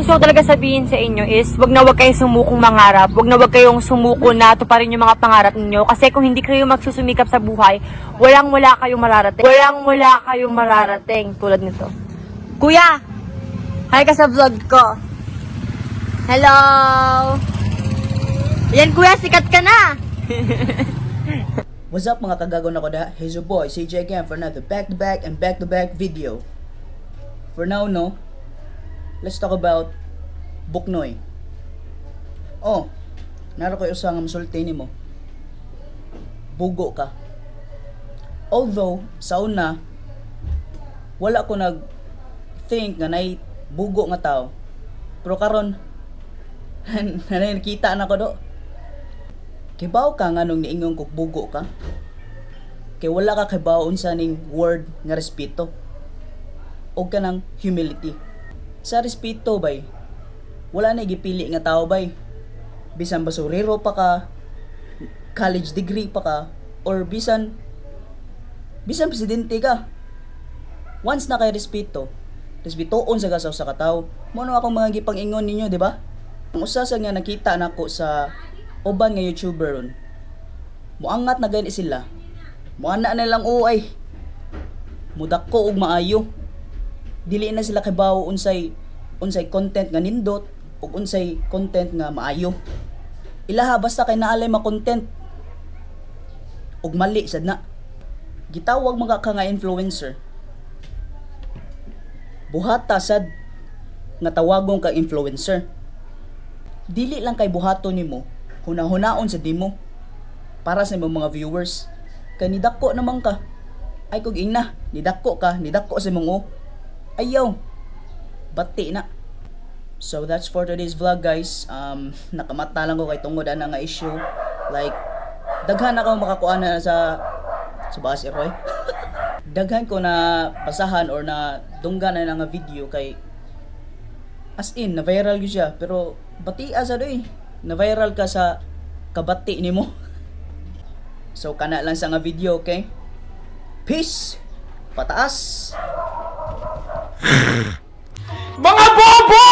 gusto ko talaga sabihin sa inyo is, wag na wag kayong sumukong mangarap. Wag na wag kayong sumuko na tuparin yung mga pangarap ninyo. Kasi kung hindi kayo magsusumikap sa buhay, walang wala kayong mararating. Walang wala kayong mararating. Tulad nito. Kuya! Hi ka sa vlog ko. Hello! Yan kuya, sikat ka na! What's up, mga kagago na koda? Here's your boy, CJ, again for another back-to-back and back-to-back video. For now, no, let's talk about Buknoy. Oh, naro ko usa nga masulti nimo. Bugo ka. Although, sa una, wala ko nag think nga nay bugo nga tao. Pero karon, nanay nakita na ko do. Kibaw ka nga nung niingon kog bugo ka? Kay wala ka kibaw unsa ning word nga respeto o kanang humility. Sa respeto bay, wala na gipili nga tao bay. Bisan basurero pa ka, college degree pa ka, or bisan presidente ka. Once na kay respeto, respetoon sa gasaw sa katawo. Mo no akong mga gipang-ingon ninyo, di ba? Ang usa sa nga nakita nako sa uban nga YouTuber ron. Muangat na gani sila. Muana na lang o ay. Mudako og maayo. Dili na sila kibaw unsay unsay content nga nindot ug unsay content nga maayo. Ilaha basta kay naalay ma-content. Ug mali sad na. Gitawag mga ka nga influencer. Buhata sad nga tawagon ka influencer. Dili lang kay buhaton nimo, hunahunaon sa dimo para sa imong mga viewers. Kay nidako naman ka. Ay kog ingna, nidako ka, nidako sa imong o. Ayaw. Bati na. So that's for today's vlog, guys. Nakamata lang ko kay tungod ana nga issue. Like, daghan na ako makakuha na sa baas Eroy. Daghan ko na basahan or na dunggan na nga video kay as in na viral gyud siya, pero bati sa doy. Na viral ka sa kabati nimo. So kana lang sa nga video, okay? Peace. Pataas. Mga bobo!